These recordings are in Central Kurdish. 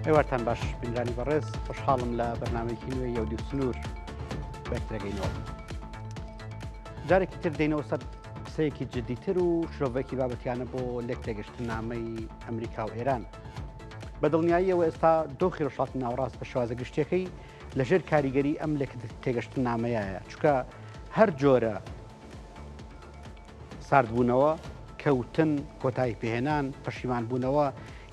ئێوارتان باش بینرانی بەڕێز خۆشحاڵم لە بەرنمەیەکی نوێ یەودی سنوور بەکترەگەینەوە جارێکی تر دێنەوە سەر قسەیەکی جددیتر و شرۆڤێکی بابەتیانە بۆ لێک تێگەشتنامەی ئەمریکا و ئێران بە دڵنیاییەوە ئێستا دۆخی ڕۆژهەڵاتی ناوەڕاست بە شێوازە گشتیەکەی لەژێر کاریگەری ئەم لێک تێگەشتنامەیە چونکە هەر جۆرە ساردبوونەوە، کەوتن، کۆتایی پێهێنان، پەشیمانبوونەوە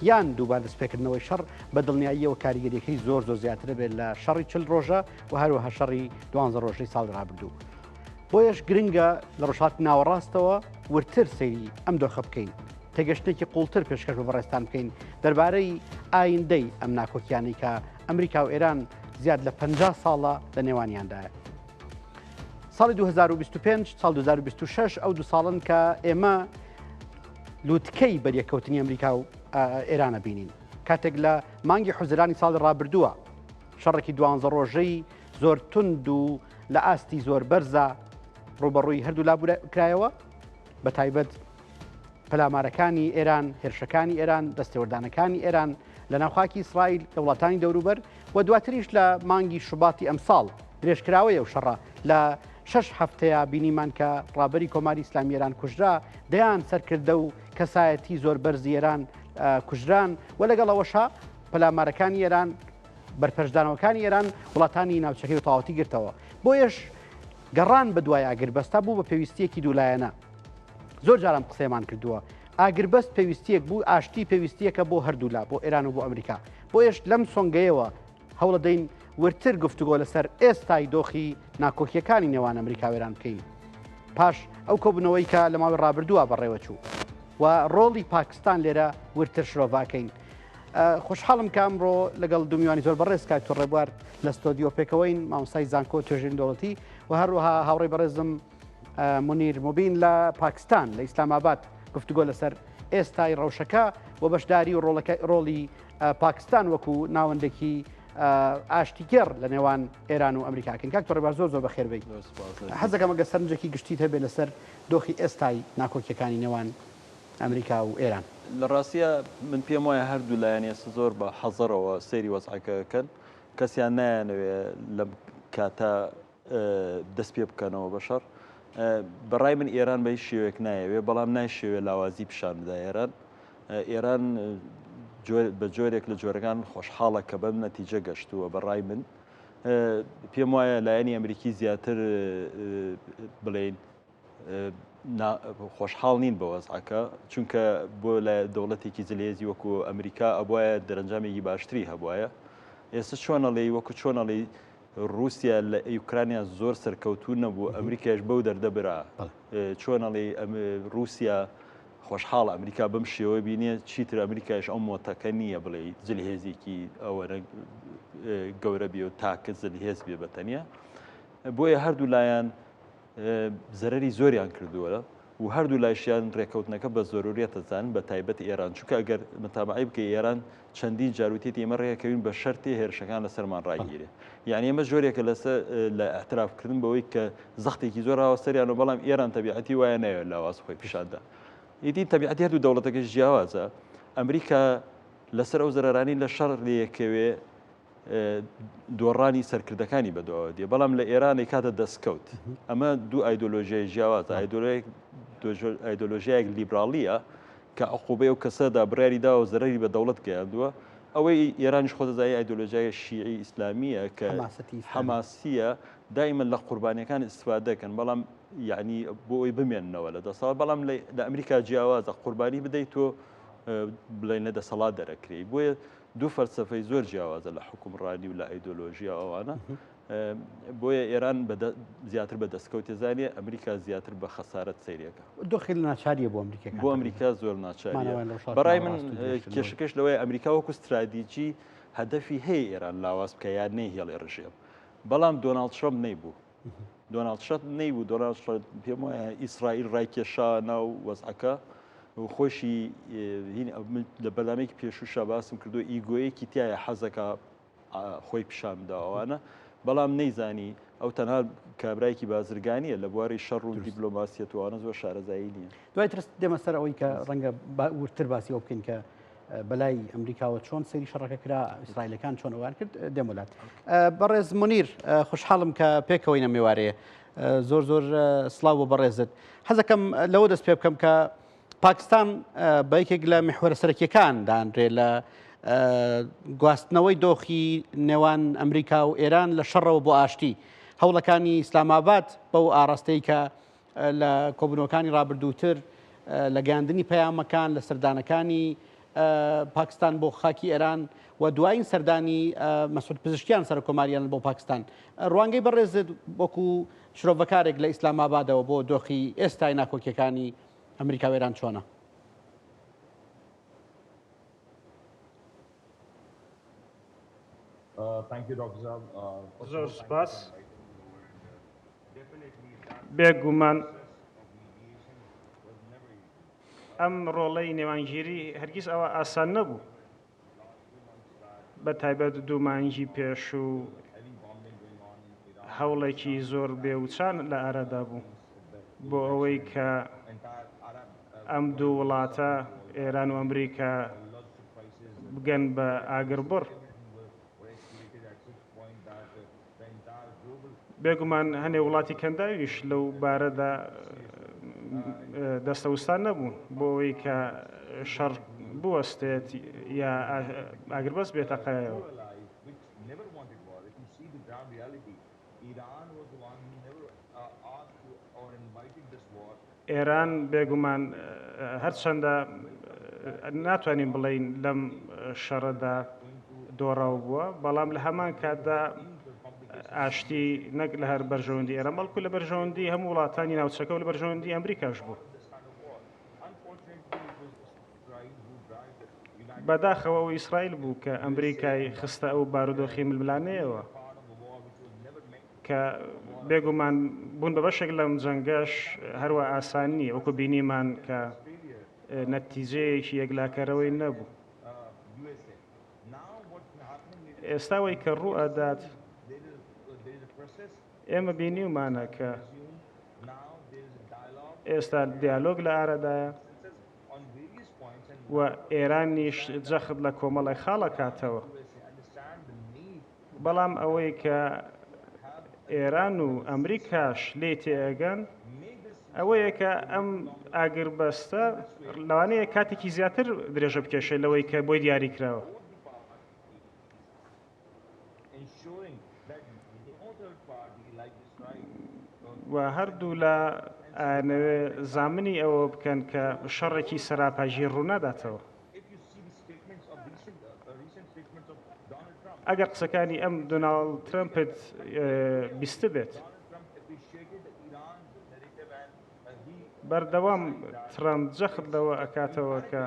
یان دووبارە دەستپێکردنەوەی شەڕ بە دڵنیاییەوە کاریگەریەکەی زۆر زۆر زیاترە بێت لە شەڕی چل ڕۆژە و هەروەها شەڕی دوانزە ڕۆژەی ساڵی ڕابردوو. بۆیەش گرنگە لە ڕۆژهەڵاتی ناوەڕاستەوە وردتر سەیری ئەم دۆخە بکەین، تێگەشتنێکی قوڵتر پێشکەش بە بەڕێزتان بکەین دەربارەی ئایندەی ئەم ناکۆکیانەی کە ئەمریکا و ئێران زیاد لە 50 ساڵە لە نێوانیاندایە. ساڵی 2025 ساڵ 2026 ئەو دوو ساڵن کە ئێمە لوتکەی بەریەکەوتنی ئەمریکا و ئێرانە بینین کاتێک لە مانگی حوزرانی ساڵی ڕابردووە شەڕێکی دوانزە ڕۆژەی زۆر توند و لە ئاستی زۆر بەرزا ڕوبەڕووی هەردوو لا کرایەوە بە تایبەت پەلامارەکانی ئێران، هێرشەکانی ئێران، دەستێوەردانەکانی ئێران لە ناو خاکی ئیسرائیل، لە وڵاتانی دەوروبەر و دواتریش لە مانگی شوباتی ئەمساڵ درێژکراوەی ئەو شەڕە لە شەش هەفتەیە بینیمان کە ڕابەری کۆماری ئیسلامی ئێران کوژرا، دەیان سەرکردە و کەسایەتی زۆر بەرزی ئێران کوژران و لەگەڵ ئەوەشا پەلامارەکانی ئێران بەرپەرچدانەوەکانی ئێران وڵاتانی ناوچەکەی و تەواوەتی گرتەوە. بۆیەش گەڕان بەدوای ئاگربەستا بوو بە پێویستییەکی دوولایەنە. زۆر جار ئەم قسەیەمان کردووە. ئاگربەست پێویستییەک بوو، ئاشتی پێویستییەکە بۆ هەردوولا، بۆ ئێران و بۆ ئەمریکا. بۆیەش لەم سۆنگەیەوە هەوڵەدەین وردتر گفتوگۆ لەسەر ئێستای دۆخی ناکۆکییەکانی نێوان ئەمریکا و ئێران بکەین پاش ئەو کۆبوونەوەی کە لە ماوەی ڕابردووە بەڕێوەچوو و ڕۆڵی پاکستان لێرە وردتر شرۆڤاکەین. خۆشحاڵم کە ئەمڕۆ لەگەڵ دوو میوانی زۆر بەڕێز کاک تۆ ڕێبوار لە ستۆدیۆ پێکەوەین مامۆستای زانکۆ توێژەری دەوڵەتی و هەروەها هاوڕێی بەڕێزم منیر مبین لە پاکستان لە ئیسلام ئاباد گفتوگۆ لەسەر ئێستای ڕەوشەکە و بەشداری و ڕۆڵەکە ڕۆڵی پاکستان وەکو ناوەندێکی ئاشتیگەڕ لە نێوان ئێران و ئەمریکاکەین کاک ڕێبار زۆر زۆر بەخێر بێی حەزەکەم ئەگەر سەرنجێکی گشتیت هەبێ لەسەر دۆخی ئێستای ناکۆکیەکانی نێوان ئەمریکا و ئێران. لە ڕاستیا من پێم وایە هەردوو لایەن ئێستا زۆر بە حەزەرەوە سەیری وەزعەکە ئەکەن، کەسیان نایانەوێ لەم کاتە دەست پێ بکەنەوە بە شەڕ. بە ڕای من ئێران بە هیچ شێوەیەک نایەوێ، بەڵام نایشەوێ لاوازی پیشان بدا ئێران. ئێران بە جۆرێک لە جۆرەکان خۆشحاڵە کە بەم نەتیجە گەشتووە بە ڕای من. پێم وایە لایەنی ئەمریکی زیاتر بڵێین خۆشحاڵ نین بە وەزعەکە چونکە بۆ لە دەوڵەتێکی زلهێزی وەکو ئەمریکا ئەبواە دەرەنجامێکی باشتری هەبواە ئێستا چۆن ئەڵێی وەکو چۆن ئەڵێی رووسیا لە یوکرانیا زۆر سەرکەوتوو نەبوو ئەمریکاش بەو دەردە برا چۆن ئەڵێی رووسیا خۆشحاڵ ئەمریکا بەم شێوە بینێ چیتر ئەمریکایش ئەو مۆتەکە نییە بڵێ زلهێزێکی ئەوەنە گەورە بێ و تاکە زلهێز بێ بە تەنیا بۆیە هەردوو لایەن زەرەری زۆریان کردووە و هەردوو لایشیان رێکەوتنەکە بە زەروریەت ئەزانن بە تایبەت ئێران چونکە ئەگەر متابعەی بکەی ئێران چەندین جار وتیەتی ئێمە رێکەوین بە شەرتێ هێرشەکان لەسەرمان ڕاگیرێ یعنی ئێمە جۆرێکە لەسەر لە اعترافکردن بەوەی کە زەختێکی زۆر هاوە سەریان و بەڵام ئێران تەبیعەتی وایە نایەوێت لاواز خۆی پیشاندا ئیدی تەبیعەتی هەردوو دەوڵەتەکەش جیاوازە ئەمریکا لەسەر ئەو زەرەرانی لە شەڕ لەیەکەوێ دۆڕانی سەرکردەکانی بەدواوە دێ بەڵام لە ئێران ئەیکاتە دەستکەوت ئەمە دوو ئایدۆلۆژیای جیاوازە ئایدۆلۆژیایەک لیبراڵیە کە عقوبەی ئەو کەسەدا بڕیاری داوە زەرەری بە دەوڵەت گەیاندووە ئەوەی ئێرانیش خۆ دەزای ئایدۆلۆژیای شیعی ئیسلامیە کە حەماسیە دائیمە لە قوربانیەکان ئیسفادە دەکەن بەڵام یعنی بۆ ئەوی بمێننەوە لە دەسەڵات بەڵام لە ئەمریکا جیاوازە قوربانی بدەیت تۆ بڵێن لە دەسەڵات دەرەکرێی بۆیە دوو فەلسەفەی زۆر جیاوازە لە حوکمڕانی و لە ئایدۆلۆژیا ئەوانە بۆیە ئێران زیاتر بە دەستکەوتێ زانیە ئەمریکا زیاتر بە خەسارەت سەیرێکە دۆخی لە ناچاریە بۆ ئەمریکا بۆ ئەمریکا زۆر ناچاریە بەڕای من کێشەکەش لەوەی ئەمریکا وەکو ستراتیجی هەدەفی هەیە ئێران لاواز بکە یان نەیهێڵێ ڕژێم بەڵام دۆناڵد ترەمپ نەیبوو دۆناڵد ترەمپ نەیبوو دۆناڵد ترەمپ پێم وایە ئیسرائیل ڕایکێشا ناو وەزعەکە و خۆشی لە بەرنامەیەکی پێشووشا باسم کردو ئیگۆیەکی تایە حەزەکە خۆی پیشان بداوانە بەڵام نەیزانی ئەو تەنها کابرایکی بازرگانیە لە بواری شەڕ و دیبلۆماسیەتوانە زۆر شارەزایی نییە دوای ترس دێمە سەر ئەوەی کە ڕەنگە وردتر باسی ئەو بکەین کە. بەلای ئەمریکاوە چۆن سەیری شەڕەکە کرا ئیسرائیلەکان چۆن ئەوان کرد دێمۆلات بەڕێز منیر خوشحاڵم کە پێکەوەینە مێوارەیە زۆر زۆر سلااو بۆ بەڕێزت حەزەکەم لەوە دەست پێ بکەم کە پاکستان بە یەکێک لە میحوەرە سەرەکیەکان دانرێ لە گواستنەوەی دۆخی نێوان ئەمریکا و ئێران لە شەڕەوە بۆ ئاشتی هەوڵەکانی ئیسلامئاباد بەو ئاراستەی کە لە کۆبوونەوەکانی ڕابردووتر لە گەیاندنی پەیامەکان لە سەردانەکانی پاکستان بۆ خاکی ئێران و دوایین سەردانی مەسعود پزیشکیان سەرۆککۆماریان بۆ پاکستان ڕوانگەی بەڕێزت وەکو شرۆڤەکارێک لە ئیسلامئابادەوە بۆ دۆخی ئێستای ناکۆکیەکانی ئەمریکا و ئێران چۆنە؟ زۆر سوپاس. بێگومان ئەم ڕۆڵەی نێوانگیری هەرگیز ئەوە ئاسان نەبوو. بە تایبەت دوو مانگی پێشوو هەوڵێکی زۆر بێوچان لە ئارادا بوو بۆ ئەوەی کە ئەم دوو وڵاتە ئێران و ئەمریکا بگەن بە ئاگربڕ. بێگومان هەنێ وڵاتی کەنداویش لەو بارەدا دەستەوستان نەبوون بۆ ئەوەی کە شەڕ بوەستێت یا ئاگربەست بێتە قایەوە. ئێران بێگومان هەرچەندە ناتوانین بڵێین لەم شەڕەدا دۆڕاو بووە، بەڵام لە هەمان کاتدا ئاشتی نەک لە هەر بەرژەوەندی ئێران بەڵکو لە بەرژەوەندی هەموو وڵاتانی ناوچەکە و لە بەرژەوەندی ئەمریکاش بوو. بەداخەوە ئەو ئیسرائیل بوو کە ئەمریکای خستە ئەو بارودۆخی ململانێیەوە. کە بێگومان بوون بە بەشێک لەم جەنگەش هەروا ئاسان نییە، وەکو بینیمان کە نەتیجەیەکی یەکلاکەرەوەی نەبوو. ئێستا ئەوەی کە ڕوو ئەدات ئێمە بینیومانە کە ئێستا دیالۆگ لە ئارادایە و ئێرانیش جەخت لە کۆمەڵێک خاڵ ئەکاتەوە. بەڵام ئەوەی کە ئێران و ئەمریکاش لێی تێئەگەن ئەوەیە کە ئەم ئاگربەستە لەوانەیە کاتێکی زیاتر درێژە بکێشێت لەوەی کە بۆی دیاری کراوە. و هەردوو لا ئایانەوێ زامنی ئەوە بکەن کە شەڕێکی سەراپاگیر ڕووناداتەوە. ئەگەر قسەکانی ئەم دۆناڵد ترەمپت بیستبێت، بەردەوام ترەمپ جەخت لەوە ئەکاتەوە کە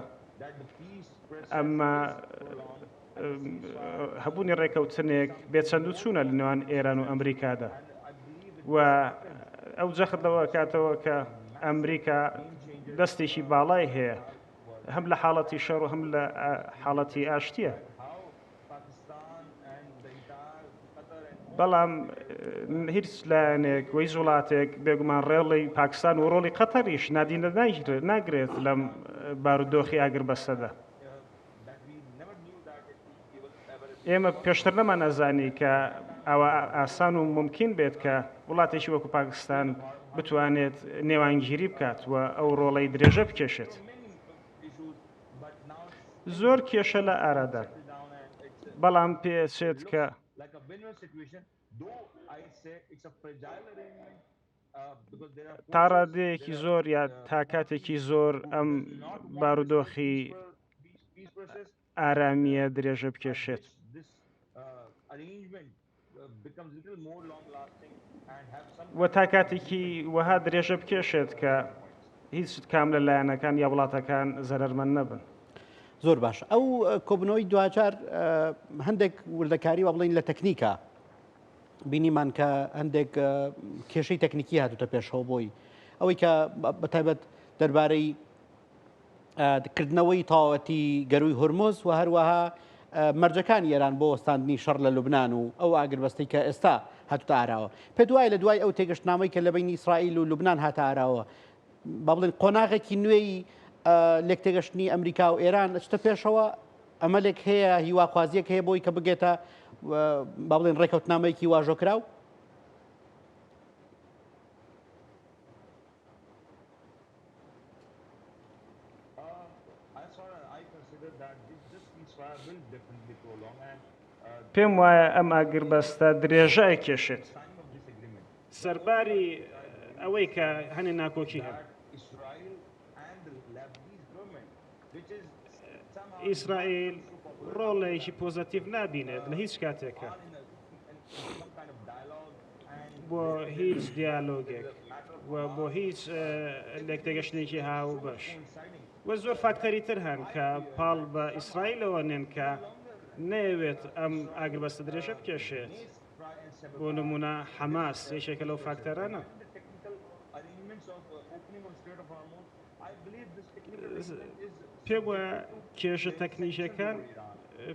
ئەمە هەبوونی ڕێکەوتنێک بێچەند و چوونە لە نێوان ئێران و ئەمریکادا و ئەو جەخت لەوە ئەکاتەوە کە ئەمریکا دەستێکی باڵای هەیە هەم لە حاڵەتی شەڕ و هەم لە حاڵەتی ئاشتیە. بەڵام هیچ لایەنێک و هیچ وڵاتێک بێگومان ڕێڵی پاکستان و ڕۆڵی قەتەریش نادینە ناگرێت لەم بارودۆخی ئاگربەستەدا. ئێمە پێشتر نەمانئەزانی کە ئاوا ئاسان و مومکین بێت کە وڵاتێکی وەکو پاکستان بتوانێت نێوانگیری بکات و ئەو ڕۆڵەی درێژە بکێشێت. زۆر کێشە لە ئارادان، بەڵام پێچێت کە تا ڕادەیەکی زۆر یا تا کاتێکی زۆر ئەم بارودۆخی ئارامییە درێژە بکێشێت. و تا کاتێکی وەها درێژە بکێشێت کە هیچ کام لە لایەنەکان یا وڵاتەکان زەرەرمەند نەبن. زۆر باش ئەو کۆبنەوەی دواجار هەندێک وردەکاری وا بڵین لە تەکنیکە بینیمان کە هەندێک کێشەی تەکنیکی هاتوتە پێشەوە بۆی ئەوەی کە بەتایبەت دەربارەی کردنەوەی تەواوەتی گەرووی هورمز و هەروەها مەرجەکانی ئێران بۆ وەستاندنی شەڕ لە لوبناان و ئەو ئاگربەستەی کە ئێستا هاتوتە ئاراوە. پێت وایە لە دوای ئەو تێگەشتنامەی کە لە بەینی ئیسرائیل و لوبناان هاتە ئاراوە با بڵێن قۆناغێکی نوێی لێکتێگەشتنی ئەمریکا و ئێران ئەچتە پێشەوە ئەمەلێک هەیە هیواخوازیەک هەیە بۆی کە بگێتە با بڵێن ڕێکەوتنامەیەکی واژۆکراو؟ پێم وایە ئەم ئاگربەستە درێژە ئەکێشێت. سەرباری ئەوەی کە هەنێ ناکۆکی هەن. ئیسرائیل ڕۆڵێکی پۆزەتیڤ نابینێت لە هیچ کاتێکە بۆ هیچ دیالۆگێک و بۆ هیچ لێکتێگەشتێکی هاوبەش و زۆر فاکتەری تر هەن کە پاڵ بە ئیسرائیلەوە نێن کە نەیەوێت ئەم ئاگربەستە درێژە بکێشێت. بۆ نمونە حەماس یەکێکە لەو فاکتەرانە. پێم وایە کێشە تەکنیکەکان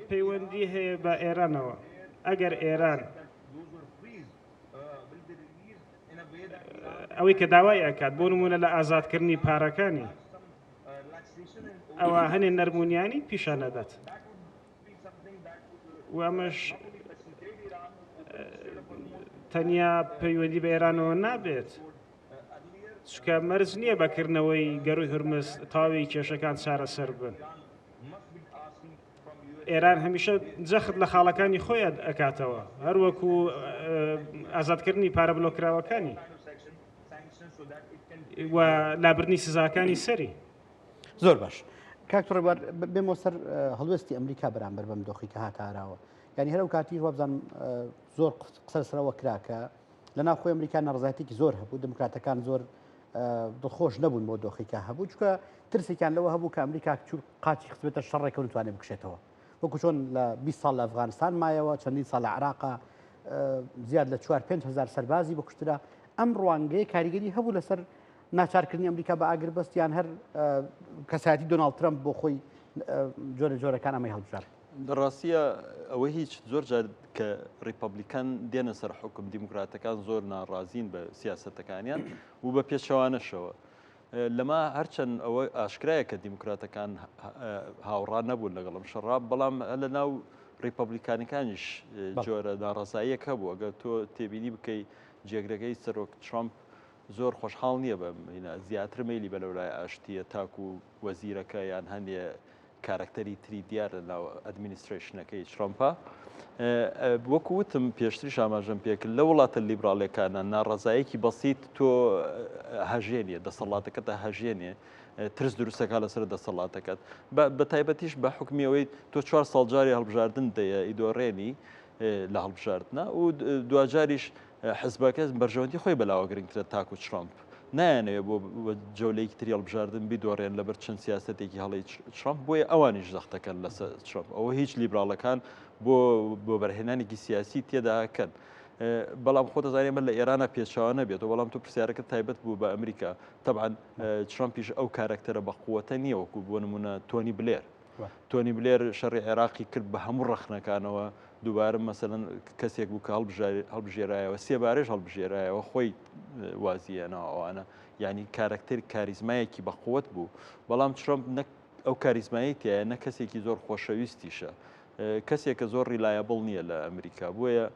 پەیوەندی هەیە بە ئێرانەوە ئەگەر ئێران ئەوەی کە داوای ئەکات بۆ نمونە لە ئازادکردنی پارەکانی ئەوە هەنێ نەرمونیانی پیشان نەدات. و ئەمەش تەنیا پەیوەندی بە ئێرانەوە نابێت چکە مەرج نییە بەکردنەوەی گەروی هورمز تاوی کێشەکان چارەسەر بن ئێران هەمیشە جەخت لە خاڵەکانی خۆی ئەکاتەوە هەروەکو ئازادکردنی پارە بلۆکراوەکانی و لابردنی سزاکانی سەری. زۆر باش کاک ڕێبوار بێمەوە سەر هەڵوێستی ئەمریکا بەرامبەر بەم دۆخی کە هاتە ئاراوە یعنی هەر ئەو کاتیش وابزانم زۆر قسە سەرەوە کرا کە لە ناو خۆی ئەمریکا ناڕزایەتێکی زۆر هەبوو دموکراتەکان زۆر دڵخۆش نەبوون بۆ دۆخی کە هەبوو چکە ترسێکیان لەوە هەبوو کە ئەمریکا چور قاچی خستبێتە شەڕێکە و نتوانێت بکشێتەوە وەکو چۆن لە 20 ساڵ لە ئەفغانستان مایەوە چەندین ساڵ لە عراقا زیاد لە 4 5 هزار سەربازی بکوشترا ئەم ڕوانگەیە کاریگەری هەبوو لەسەر ناچارکردنی ئەمریکا بە ئاگربەست یان هەر کەسایەتی دۆناڵد ترەمپ بۆ خۆی جۆرە جۆرەکان ئەمەی هەڵبژارد؟ لە ڕاستیە ئەوە هیچ زۆر جار کە ڕیپبلیکان دێنە سەر حکوم دیموکراتەکان زۆر ناڕازین بە سیاستەکانیان و بە پێچەوانەشەوە لەما هەرچەند ئەوە ئاشکرایە کە دیموکراتەکان هاوڕا نەبوون لەگەڵم شەڕا بەڵام لە ناو ڕیپبلیکانەکانیش جۆرە ناڕزاییەک هەبوو ئەگەر تۆ تێبینی بکەی جێگرەکەی سەرۆک ترامپ زۆر خۆشحاڵ نییە بەم هینا زیاتر مەیلی بە لەولای ئاشتییە تاکو وەزیرەکە یان هەندێ کارەکتەری تری دیار لە ناو administration ەکەی ترەمپە. وەکو وتم پێشتریش ئاماژەم پێکرد لە وڵاتە لیبراڵەکانە ناڕەزایەکی بەسیت تۆ هەژێنێ دەسەڵاتەکەتە هەژێنێ ترس دروستەکە لەسەر دەسەڵاتەکەت بە تایبەتیش بە حکمی ئەوەی تۆ چوار ساڵ جاری هەڵبژاردن دەیە ئیدۆڕێنی لە هەڵبژاردنە و دواجاریش حزبەکە بەرژەوەندی خۆی بەلاوە گرنگترە تاکو ترامپ نایانەوێ بۆ جەولەیەکی تری هەڵبژاردن بیدۆڕێن لەبەر چەند سیاسەتێکی هەڵەی ترامپ بۆیە ئەوانیش زەختەکەن لەسەر ترامپ ئەوە هیچ لیبراڵەکان بۆ بۆ بەرهێنانێکی سیاسی تێداکەن بەڵام خۆ دەزانێت من لە ئێرانە پێچوانە بێتەوە بەڵام تۆ پرسیارەکە تایبەت بوو بە ئەمریکا تەبعەن ترامپیش ئەو کارەکتەرە بە قووەتە نییە وەکو بۆ نمونە تۆنی بلێر تۆنی بلێر شەڕی عێراقی کرد بە هەموو ڕەخنەکانەوە، دووبارە مەسەلەن کەسێک بوو کە هەڵبژێرایەوە، سێبارەش هەڵبژێرایەوە، خۆی وازی هێناوە ئەوانە، یعنی کارەکتەر کاریزمایەکی بەقوەت بوو، بەڵام ترەمپ نەک ئەو کاریزمایی تایە نە کەسێکی زۆر خۆشەویستیشە، کەسێکە زۆر reliable نییە لە ئەمریکا، بۆیە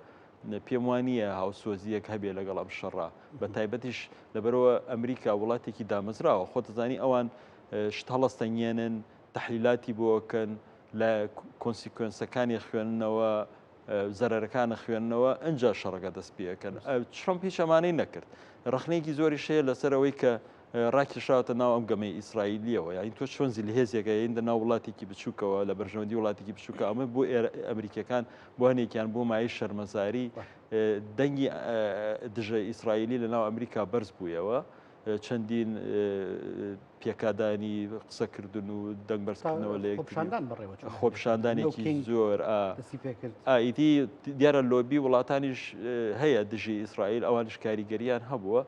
پێم وا نییە هاوسۆزییەک هەبێ لەگەڵ ئەم شەڕە، بە تایبەتیش لەبەرەوە ئەمریکا وڵاتێکی دامەزراوە، خۆت دەزانی ئەوان شت هەڵەستەنگێنن، تەحلیلاتی بۆ ئەکەن، لە consequence ەکانی خوێننەوە، زەرەرەکانە خوێننەوە، ئەجا شەڕەکە دەست پێ ئەکەن. ترەمپ هیچ ئەمانەی نەکرد. ڕەخنەیەکی زۆریش هەیە لەسەر ئەوەی کە ڕاکێشراوەتە ناو ئەم گەمەی ئیسرائیلیەوە. یانی تۆ چۆن زلهێزێکە یەندە ناو وڵاتێکی بچووکەوە لە بەرژەوەندی وڵاتێکی بچووکە ئەمە بۆ ئەمریکیەکان بۆ هەنێکیان بۆ مایەی شەرمەزاری دەنگی دژە ئیسرائیلی لە ناو ئەمریکا بەرز بوویەوە. چەندین پێکادانی قسەکردن و دەنگ بەرزکردنەوە لە خۆپیشاندان بەڕێوە چوو. خۆپیشاندانێکی زۆر ئیدی دیارە لۆبی وڵاتانیش هەیە دژی ئیسرائیل ئەوانش کاریگەریان هەبووە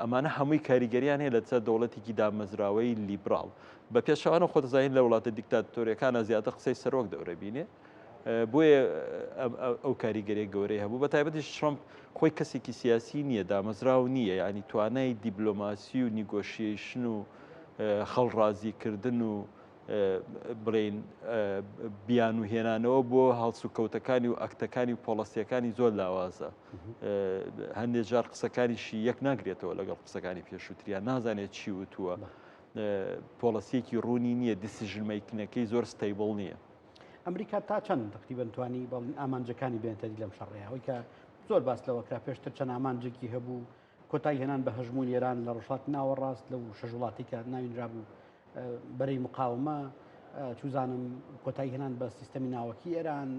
ئەمانە هەمووی کاریگەریان هەیە لەسەر دەوڵەتێکی دامەزراوەی لیبراڵ بە پێچەوانە خۆ دەزانین لە وڵاتە دیکتاتۆریەکانە زیاتر قسەی سەرۆک دەورە بینێ بۆیە ئەو کاریگەریە گەورەی هەبوو بە تایبەتیش ترەمپ خۆی کەسێکی سیاسی نییە دامەزراو نییە یعنی توانای دیبلۆماسی و negotiation و خەڵڕازیکردن و بڵێین بیانوو هێنانەوە بۆ هەڵسوکەوتەکانی و ئەکتەکانی و پۆڵەسیەکانی زۆر لاوازە. هەندێک جار قسەکانیشی یەک ناگرێتەوە لەگەڵ قسەکانی پێشووتریان نازانێت چی وتووە. پۆڵەسیەکی ڕوونی نییە decision making ەکەی زۆر stable نییە. ئەمریکا تا چەند تقریبا توانی بەڵین ئامانجەکانی بێنێتە دی لەم شەڕەیە ئەوەی کە زۆر باس لەوە کرا پێشتر چەند ئامانجێکی هەبوو کۆتایی هێنان بە هەژموونی ئێران لە ڕۆژهەڵاتی ناوەڕاست لەو شەش وڵاتی کە ناوینرابوو بەرەی مقاومە چوزانم کۆتایی هێنان بە سیستەمی ناوەکی ئێران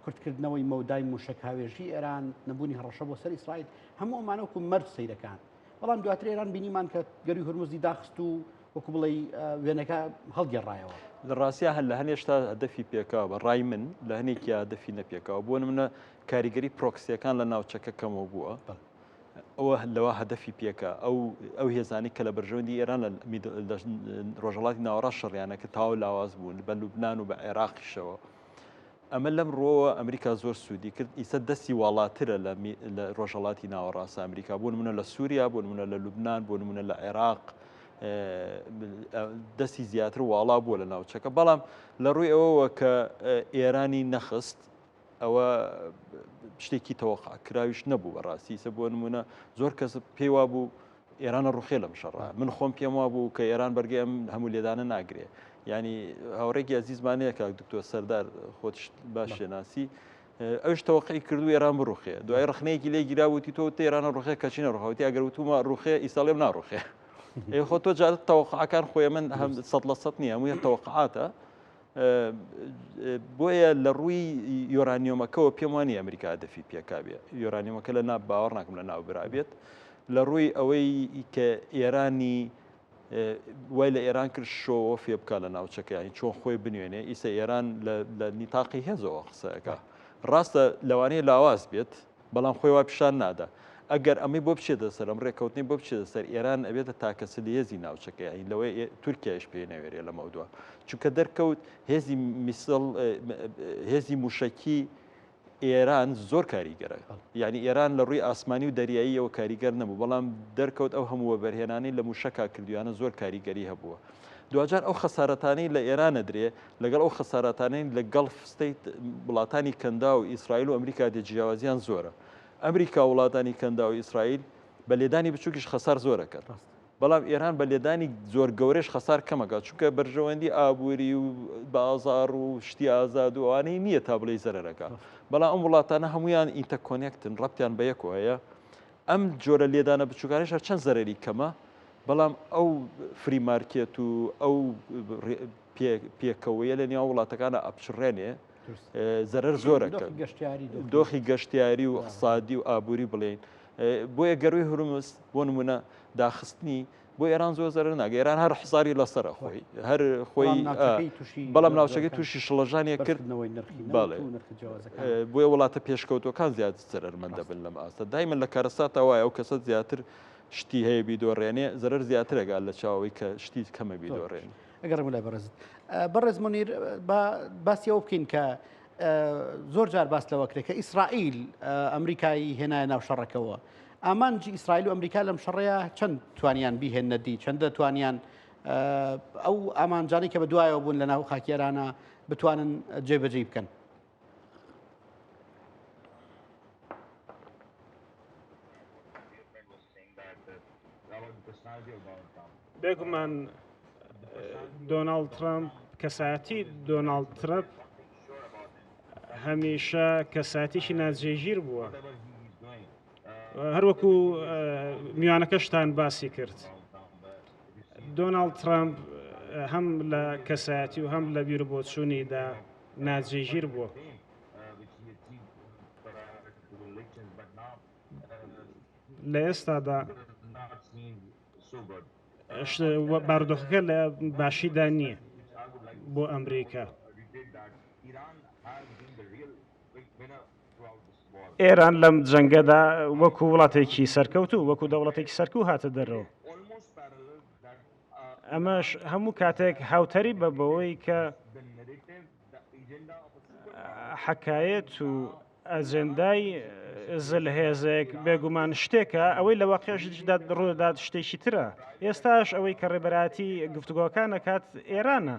کورتکردنەوەی مەودای موشک هاوێژی ئێران نەبوونی هەڕەشە بۆ سەر ئیسرائیل هەموو ئەمانە وەکو مەرج سەیرەکان بەڵام دواتر ئێران بینیمان کە گەروی هورمزی داخست و وەکو بڵێ وێنەکە هەڵگێڕایەوە. لە ڕاستیا هەر لە هەنێشتا هەدەفی پێکاوە بە ڕای من لە هەنێکیا هەدەفی نەپێکاوە بۆ نمونە کاریگەری پرۆکسیەکان لە ناوچەکە کەمەوە بووە ئەوە لەوە هەدەفی پێکا ئەو ئەو هێزانی کە لە بەرژەوەندی ئێران لە ڕۆژهەڵاتی ناوەڕاست شەڕیانە کە تەواو لاواز بوون بە لوبناان و بە عێراقیشەوە ئەمە لەم ڕووەوە ئەمریکا زۆر سوودی کرد، ئیسە دەستی واڵاترە لە لە ڕۆژهەڵاتی ناوەڕاست ئەمریکا، بۆ نموونە لە سووریا، بۆ نموونە لە لوبنان، بۆ نموونە لە عێراق دەستی زیاتر واڵا بووە لە ناوچەکە، بەڵام لە ڕووی ئەوەوە کە ئێرانی نەخست ئەوە شتێکی تەوەقع کراویش نەبوو بەڕاستی ئیسە بۆ نموونە زۆر کەس پێی وابوو ئێران ئەڕوخێ لەم شەڕە من خۆم پێم وابوو کە ئێران بەرگەی ئەم هەموو لێدانە ناگرێ ینی هاوڕێکی ئەزیزمان هەیە کاک دکتۆر سەردار خۆت باش شێناسی ئەوش تەوەقعی کردو ئێران بڕوخێ دوای ڕخنەیەکی لێ گیرا وتی تۆ ئێران ڕوخێ کەچی نەڕوخەوتی ئەگەر وتومە ڕوخێ ئیساڵێم ناڕوخێ ئێ خۆ تۆ جارت تەوەقعەکان خۆی من هەم سەد لە سەد نییە هەمووی تەوەقعاتە بۆیە لە ڕووی یۆرانیۆمەکەوە پێم وانی ئەمریکا هەدەفی پێکابێ یۆرانیۆمەکە لە ناو باوەڕ ناکەم لە ناو برابێت لە ڕووی ئەوەی کە ئێرانی وای لە ئێران کرد شۆوە فێ بکە لە ناوچەکەیانی چۆن خۆی بنوێنێ ئیسە ئێران لە نیتاقی هێزەوە قسەکە ڕاستە لەوانەیە لاواز بێت بەڵام خۆی وا پیشان نادا. ئەگەر ئەمەی بۆ بچێتە سەر، ئەم ڕێککەوتنەی بۆ بچێتە سەر، ئێران ئەبێتە تاکە زلهێزی ناوچەکە، یانی لەوەی تورکیایش پێی نەوێرێ لەمەودوا. چونکە دەرکەوت هێزی میسڵ، هێزی مووشەکی ئێران زۆر کاریگەرە. یانی ئێران لە ڕووی ئاسمانی و دەریاییەوە کاریگەر نەبوو، بەڵام دەرکەوت ئەو هەموو وەبەرهێنانەی لە مووشەکا کردوویانە زۆر کاریگەری هەبووە. دواجار ئەو خەسارەتانەی لە ئێران ئەدرێ لەگەڵ ئەو خەساراتانەی لە Gulf State وڵاتانی کەنداو و ئیسرائیل و ئەمریکا دێ جیاوازیان زۆرە. ئەمریکا و وڵاتانی کەنداو و ئیسرائیل بە لێدانی بچووکیش خەسار زۆر ئەکەن. بەڵام ئێران بە لێدانی زۆر گەورەش خەسار کەم ئەکات چونکە بەرژەوەندی ئابووری و بازاڕ و شتی ئازاد و ئەوانەی نییە تا بڵێی زەرەر ئەکا. بەڵام ئەم وڵاتانە هەموویان interconnect ن ڕەبتیان بە یەکەوە هەیە. ئەم جۆرە لێدانە بچووکانەش هەرچەند زەرەری کەمە بەڵام ئەو free market و ئەو پێکەوەیە لە نێوان وڵاتەکانە ئەپچڕێنێ زەرەر زۆرەکە دۆخی گەشتیاری و اقتصادی و ئابووری بڵێین بۆیە گەروی هورمز بۆ نمونە داخستنی بۆ ئێران زۆر زەرەر ناگە ئێران هەر حساری لەسەر خۆی هەر خۆی بەڵام ناوچەکەی تووشی شڵەژانێک کردنەوەی نرخی بۆیە وڵاتە پێشکەوتوەکان زیاتر زەرەرمەند دەبن لەم ئاستە دایمە لە کارەساتە وایە ئەو کەسە زیاتر شتی هەیە بیدۆڕێنێ زەرەر زیاترەگات لە چاوەوەی کە شتی کەمە بیدۆڕێنێ. ئەگەڕێم لای بەڕێزت بەڕێز منیر با باسی ئەوە بکەین کە زۆر جار باس لەوە کرێت کە ئیسرائیل ئەمریکایی هێنایە ناو شەڕەکەوە ئامانجی ئیسرائیل و ئەمریکا لەم شەڕەیە چەند توانیان بیهێننە دی چەندە توانیان ئەو ئامانجانەی کە بە دوایەوە بوون لە ناو خاکی ئێرانە بتوانن جێبەجێی بکەن. بێگومان دۆناڵد ترەمپ کەسایەتی دۆناڵد ترەمپ هەمیشە کەساتێکی ناجێگیر بووە هەروەکو میوانەکەشتان باسی کرد دۆناڵد ترامپ هەم لە کەسایەتی و هەم لە بیر بۆچوونیدا ناجێگیر بووە. لە ئێستادا بارودۆخەکە لە باشیدا نییە بۆ ئەمریکا. ئێران لەم جەنگەدا وەکو وڵاتێکی سەرکەوتوو وەکو دەوڵەتێکی سەرکو هاتە دەرەوە. ئەمەش هەموو کاتێک هاوتەری بە بەوەی کە حەکایەت و. ئەجێندای زلهێزێک بێگومان شتێکە، ئەوەی لە واقیعیشدا ڕوودەدات شتێکی ترە. ئێستاش ئەوەی کە ڕێبەرایەتی گفتوگۆکان ئەکات ئێرانە.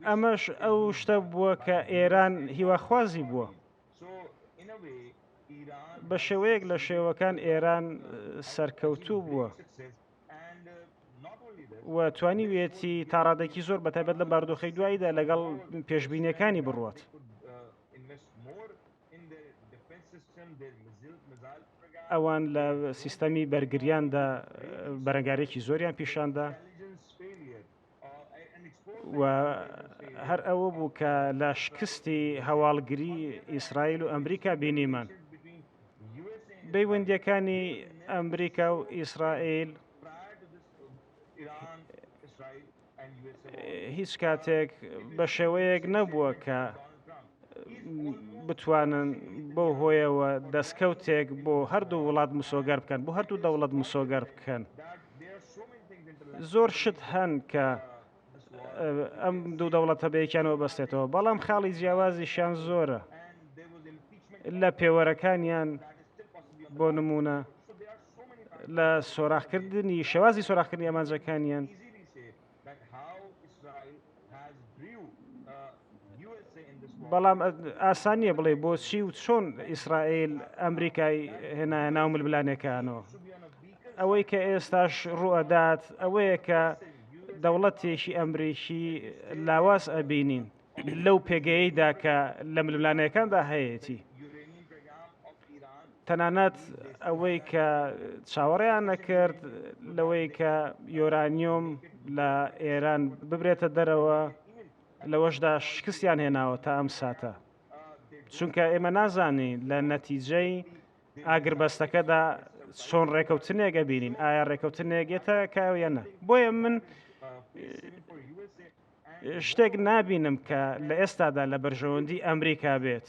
ئەمەش ئەو شتە بووە کە ئێران هیواخوازی بووە. بە شێوەیەک لە شێوەکان ئێران سەرکەوتوو بووە. و توانیویەتی تا ڕادەیەکی زۆر بەتایبەت لەم بارودۆخەی دواییدا لەگەڵ پێشبینیەکانی بڕوات. ئەوان لە سیستەمی بەرگریاندا بەرەنگارێکی زۆریان پیشاندا و هەر ئەوە بوو کە لە شکستی هەواڵگری ئیسرائیل و ئەمریکا بینیمان. پەیوەندیەکانی ئەمریکا و ئیسرائیل هیچ کاتێک بە شێوەیەک نەبووە کە بتوانن بەو هۆیەوە دەستکەوتێک بۆ هەردوو وڵات مسۆگەر بکەن بۆ هەردوو دەوڵەت مسۆگەر بکەن زۆر شت هەن کە ئەم دوو دەوڵەتە بەیەکیانەوە بەستێتەوە بەڵام خاڵی جیاوازیشیان زۆرە لە پێوەرەکانیان بۆ نمونە لە سۆراخکردنی شێوازی سۆراخکردنی ئامانجەکانیان بەڵام ئاسان نییە بڵێ بۆچی و چۆن ئیسرائیل ئەمریکای هێنایە ناو ململانێکانەوە ئەوەی کە ئێستاش ڕوئەدات ئەوەیە کە دەوڵەتێکی ئەمریکی لاواز ئەبینین لەو پێگەیەیدا کە لە ململانێکاندا هەیەتی. تەنانەت ئەوەی کە چاوەڕێیان نەکرد لەوەی کە یۆرانیۆم لە ئێران ببرێتە دەرەوە لەوەشدا شکستیان هێناوە تا ئەم ساتە چونکە ئێمە نازانین لە نەتیجەی ئاگربەستەکەدا چۆن ڕێکەوتنێک ئەبینین ئایا ڕێکەوتنێک یەتە کایەوە یان نە بۆیە من شتێک نابینم کە لە ئێستادا لە بەرژەوەندی ئەمریکا بێت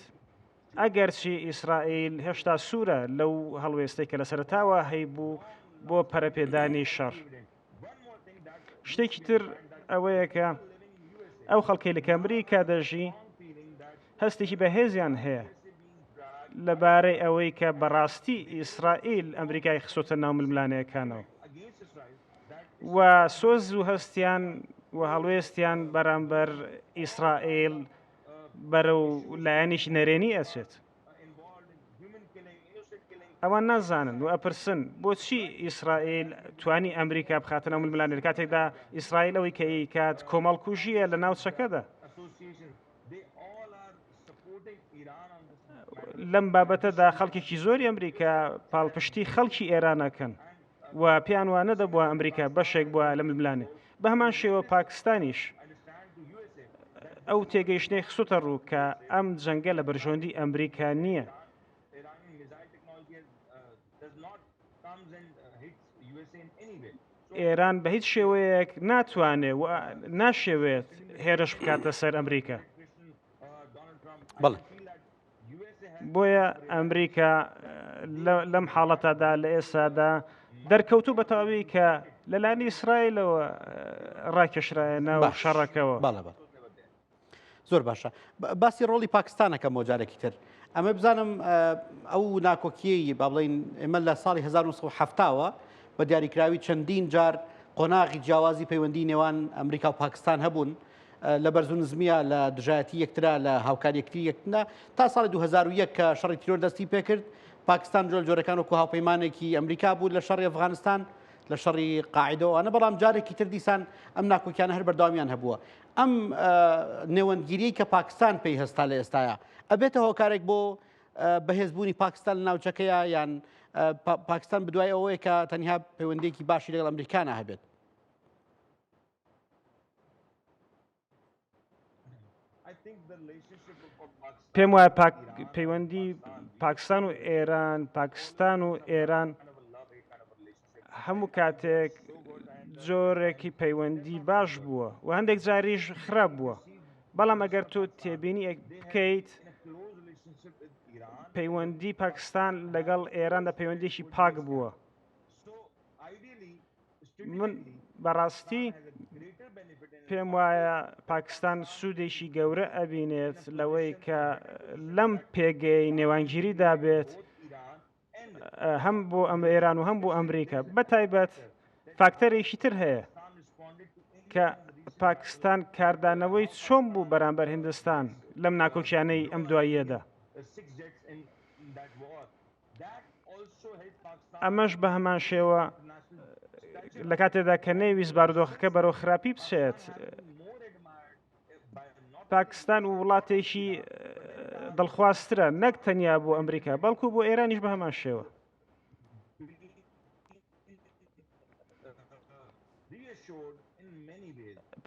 ئەگەرچی ئیسرائیل هێشتا سوورە لەو هەڵوێستەی کە لە سەرەتاوە هەیبوو بۆ پەرەپێدانی شەڕ. شتێکی تر ئەوەیە کە ئەو خەڵکەی لە ئەمریکا دەژی هەستێکی بەهێزیان هەیە لەبارەی ئەوەی کە بەڕاستی ئیسرائیل ئەمریکای خستۆتە ناو ململانێکانەوە و سۆز و هەستیان و هەڵوێستیان بەرامبەر ئیسرائیل بەرەو لایەنێکی نەرێنی ئەچێت. ئەوان نازانن و ئەپرسن بۆچی ئیسرائیل توانی ئەمریکا بخاتە ناو ململانێ لە کاتێکدا ئیسرائیل ئەوەی کە ئەیکات کۆمەڵکوژییە لە ناوچەکەدا. لەم بابەتەدا خەڵکێکی زۆری ئەمریکا پاڵپشتی خەڵکی ئێران ئەکەن و پێیان وا نەدەبووە ئەمریکا بەشێک بووە لە ململانێ. بە هەمان شێوە پاکستانیش ئەو تێگەیشتنەی خستوتە ڕوو کە ئەم جەنگە لە بەرژەوەندی ئەمریکا نییە. ئێران بە هیچ شێوەیەک ناتوانێت و ناشێوێت هێرش بکاتە سەر ئەمریکا. بەڵێ. بۆیە ئەمریکا لەم حاڵەتەدا لە ئێستادا دەرکەوتوو بە تەواوی کە لەلایەن ئیسرائیلەوە ڕاکێشرایە ناو شەڕەکەوە. بەڵێ بەڵێ. زۆر باشە باسی ڕۆڵی پاکستانەکەم بۆ جارێکی تر ئەمە بزانم ئەو ناکۆکیەی با بڵین ئێمە لە ساڵی 1970ەوە بە دیاریکراوی چەندین جار قۆناغی جیاوازی پەیوەندی نێوان ئەمریکا و پاکستان هەبوون لە بەرز و نزمیە لە دژایەتی یەکترا لە هاوکاری یەکتری یەکتردا تا ساڵی 2001 کە شەڕی تیرۆر دەستی پێکرد پاکستان جۆر جۆرەکان وەکو هاوپەیمانێکی ئەمریکا بوو لە شەڕی ئەفغانستان لە شەڕی قاعدەوەوانە بەڵام جارێکی تر دیسان ئەم ناکۆکیانە هەر بەردەوامیان هەبووە ئەم نێوەندگیری کە پاکستان پێی هەستا لە ئێستاە ئەبێتە هۆکارێک بۆ بەهێزبوونی پاکستان لە ناوچەکەیە یان پاکستان بدوای ئەوەیە کە تەنها پەیوەندێکی باشی لەگەڵ ئەمریکانە هەبێت پێم وایە پەیوەندی پاکستان و ئێران پاکستان و ئێران هەموو کاتێک جۆرێکی پەیوەندی باش بووە و هەندێک جاریش خراپ بووە بەڵام ئەگەر تۆ تێبینی بکەیت پەیوەندی پاکستان لەگەڵ ئێران لە پەیوەندیکی پاک بووە من بەڕاستی پێم وایە پاکستان سوودێکی گەورە ئەبینێت لەوەی کە لەم پێگەی نێوانگیریدا بێت هەم بۆ ئەم ئێران و هەم بۆ ئەمریکا بە تایبەت فاکتەرێکی تر هەیە کە پاکستان کاردانەوەی چۆن بوو بەرامبەر هندستان لەم ناکۆکیانەی ئەم دواییەدا. ئەمەش بە هەمان شێوە لە کاتێدا کە نەیویست بارودۆخەکە بەرەو خراپی بچێت پاکستان و وڵاتێکی دڵخواسترە نەک تەنیا بۆ ئەمریکا بەڵکو بۆ ئێرانیش بە هەمان شێوە.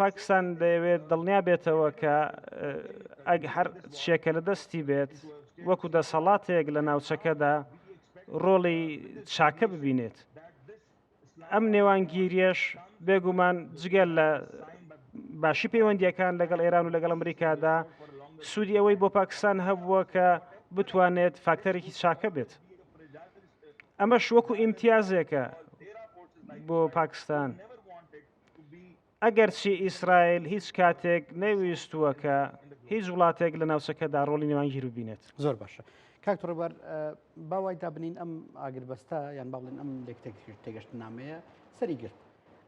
پاکستان دەیەوێت دڵنیا بێتەوە کە ئەگ هەر چێکە لە دەستی بێت وەکو دەسەڵاتێک لە ناوچەکەدا ڕۆڵی چاکە ببینێت. ئەم نێوانگیریەش بێگومان جگە لە باشی پەیوەندیەکان لەگەڵ ئێران و لەگەڵ ئەمریکادا سوودی ئەوەی بۆ پاکستان هەبووە کە بتوانێت فاکتەرێکی چاکە بێت. ئەمەش وەکو ئیمتیازێکە بۆ پاکستان. ئەگەرچی ئیسرائیل هیچ کاتێک نەیویستووە کە هیچ وڵاتێک لە ناوچەکەدا ڕۆڵی نێوانگیر ببینێت. زۆر باشە کاک ڕێبوار با وای دابنین ئەم ئاگربەستە یان با بڵێن ئەم لێکتێگەشتنامەیە سەری گرت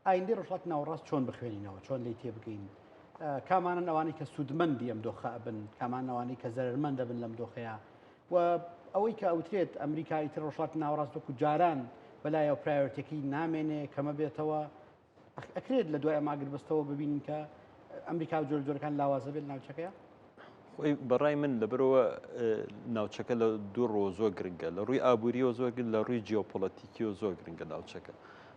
ئایندەی ڕۆژهەڵاتی ناوەڕاست چۆن بخوێنینەوە چۆن لێی تێبگەین کامانن ئەوانەی کە سوودمەندی ئەم دۆخە ئەبن کامان ئەوانەی کە زەرەرمەند دەبن لەم دۆخەیە و ئەوەی کە ئەوترێت ئەمریکا ئیتر ڕۆژهەڵاتی ناوەڕاست وەکو جاران بەلایەوە priority ەکەی نامێنێ کەمە بێتەوە ئەکرێت لە دوای ئەم ئاگربەستەوە ببینین کە ئەمریکا و جۆر جۆرەکان لاوازە بێت ناوچەکەیە؟ خۆی بەڕای من لەبەرەوە ناوچەکە لە دوو ڕۆ زۆر گرنگە لە ڕووی ئابووریەوە زۆر گرنگ لە ڕووی جیۆپۆلەتیکیەوە زۆر گرنگە ناوچەکە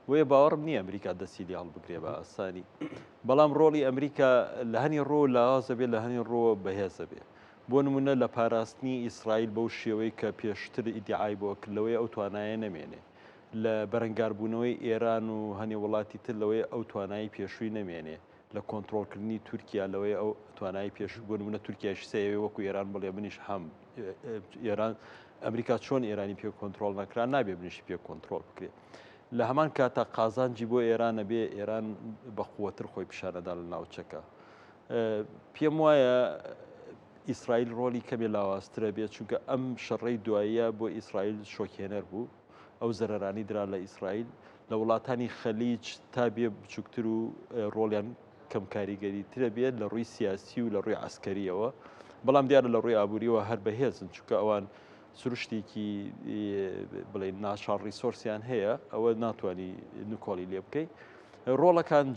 بۆیە باوەڕم نییە ئەمریکا دەستی لێ هەڵبگرێ بە ئاسانی بەڵام ڕۆڵی ئەمریکا لە هەنی ڕۆ لاوازە بێ لە هەنی ڕۆ بەهێزە بێ بۆ نمونە لە پاراستنی ئیسرائیل بەو شێوەی کە پێشتر ئیدعای بۆ کرد لەوەی ئەو توانایە نەمێنێ لە بەرەنگاربوونەوەی ئێران و هەنێ وڵاتی تر لەوەیە ئەو توانایی پێشووی نەمێنێ، لە کۆنتڕۆڵکردنی تورکیا لەوەیە ئەو توانایی پێشوو بۆ نموونە تورکیایش سەیەوێ وەکو ئێران بڵێ منیش هەم ئێران ئەمریکا چۆن ئێرانی پێ کۆنتڕۆڵ نەکرا نابێ منیشی پێ کۆنتڕۆڵ بکرێ. لە هەمان کاتا قازانجی بۆ ئێرانە بێ ئێران بە قووەتر خۆی پیشانەدا لە ناوچەکە. پێم وایە ئیسرائیل ڕۆلی کەمێ لاوازترە بێت چونکە ئەم شەڕەی دواییە بۆ ئیسرائیل شۆکهێنەر بوو. ئەو زەرەرانەی درا لە ئیسرائیل لە وڵاتانی خەلیج تا بێ بچووکتر و ڕۆڵیان کەم کاریگەری ترە بێت لە ڕووی سیاسی و لە ڕووی عسکەریەوە بەڵام دیارە لە ڕووی ئابووریەوە هەر بەهێزن چونکە ئەوان سروشتێکی بڵێن natural resource یان هەیە ئەوە ناتوانانی نکۆڵی لێ بکەیت ڕۆڵەکان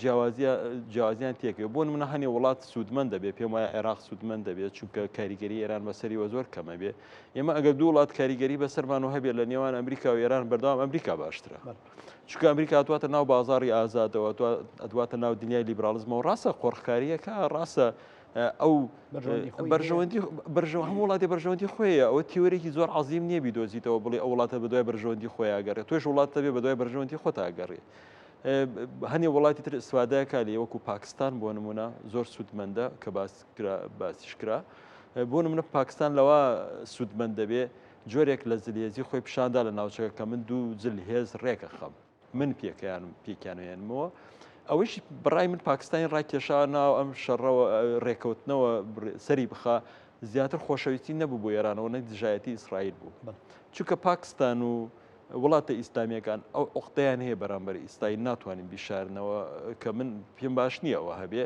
جیاوازیان تێکەوە بۆ نمونە هەنێ وڵات سوودمەند دەبێت پێم وایە عێراق سوودمەند دەبێت چونکە کاریگەری ئێران بەسەریوە زۆر کەمە بێ ئێمە ئەگەر دوو وڵات کاریگەری بەسەرمان و هەبێت لە نێوان ئەمریکا و ئێران بەردەوام ئەمریکا باشترە چونکە ئەمریکا ئەتواتە ناو بازاری ئازادەوە ئەتواتە ناو دنیای لیبراڵزمەوە ڕاستە قۆرخکاریەکە ڕاستە ئەو بەرژەوەندی بەرژەوە هەموو وڵاتی بەرژەوەندی خۆیە ئەوە تیۆرێکی زۆر عظیم نییە بیدۆزیتەوە بڵێ ئەو وڵاتە بەدوای بەرژەوەندی خۆیان گەڕێ تۆش وڵات دەبێ بەدوای بەرژەوەندی خۆتا گەڕێ هەنێ وڵاتی تر ئیسفادەکە لێ وەکو پاکستان بۆ نمونە زۆر سوودمەندە کە باس کرا باسیش کرا بۆ نمونە پاکستان لەوە سوودمەند دەبێ جۆرێک لە زلهێزی خۆی پیشاندا لە ناوچەکە کە من دوو زل هێز ڕێکەخەم من پێکیان پێکیانێنمەوە ئەوەیش بڕای من پاکستانی ڕاکێشا ناو ئەم شەڕەوە ڕێکەوتنەوە سەری بخا زیاتر خۆشەویستی نەبوو بۆ ئێرانەوە نەک دژایەتی ئیسرائیل بوو چونکە پاکستان و وڵاتە ئیسلامیەکان ئەو عقدەیان هەیە بەرامبەر ئیسرائیل ناتوانین بیشارنەوە کە من پێم باش نییە ئەوە هەبێ